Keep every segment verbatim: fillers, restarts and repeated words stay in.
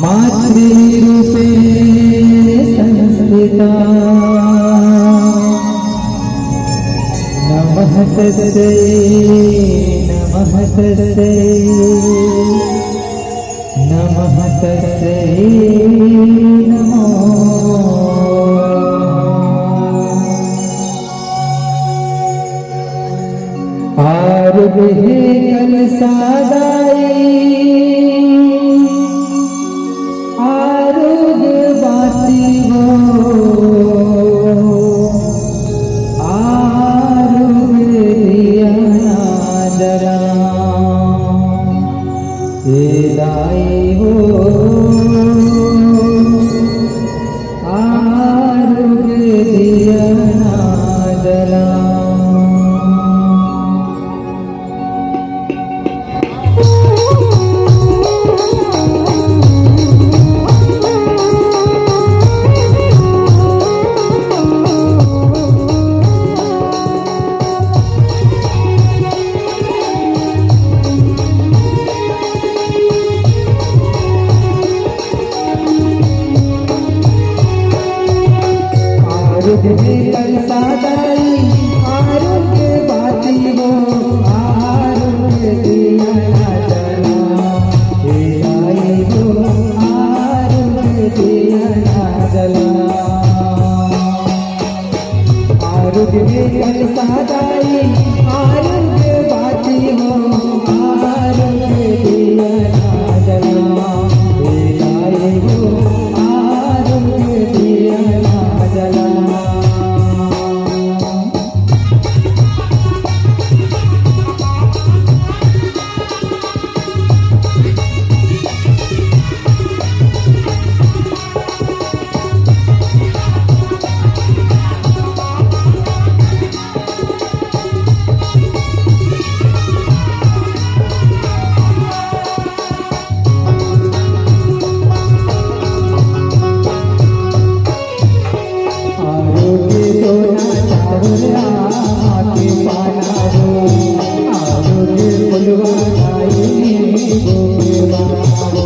मातृरूपेण संस्थिता नमः तस्यै, नमः तस्यै, नमः तस्यै नमो। आरुग हे कलसा दाई, आरुग बाती वो, आरुग दिया ना जला। ए दाई वो, आरुग दिया ना जला। आरुग हे कलसा दाई, आरुग बाती वो, आरुग दिया ना जला। हे दाई वो, आरुग दिया ना जला। आरुग हे कलसा दाई, आरुग बाती वो, आरुग दिया ना जला। हे दाई वो, आरुग दिया ना जला। आरुग दोना चाउर आमा के पाना वो, आरुग फुलवा लाई नींबू के पाना वो,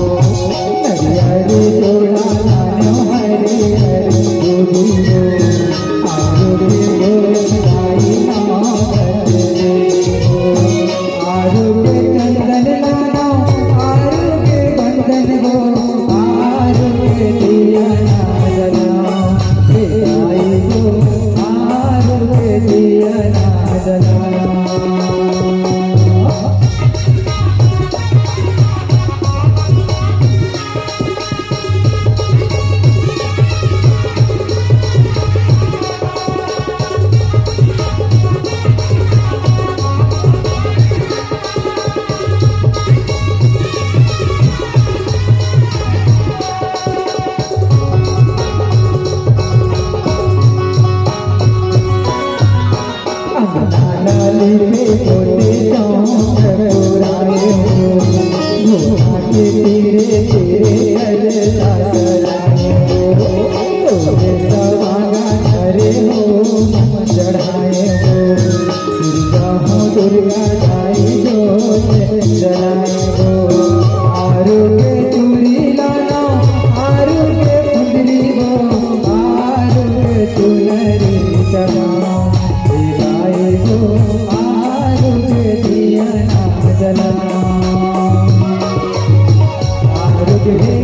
नरियर जोड़ा लानो हरे हरे दूध वो, आरुग गोरस लाई नौबत वो। आरुग चंदन लानो, आरुग बंदन वो, आरुग दिया ना जला। हे दाई वो, आरुग दिया ना जला। अंगना नाली में पोते चौक पुराए हो, घोड़ा के तीरे तीरे कलसा सजाए हो, तोरे सवांगा धरे हो, मन चढ़ाए हो, दुर्गा हो दुर्गा दाई जोत जलाए हो, आरुग चूड़ी लाना, आरुग फुलरी हो, आरुग चुनरी चढ़ाओ, हे दाई हो, आरुग दिया ना जलाओ। आरुग हे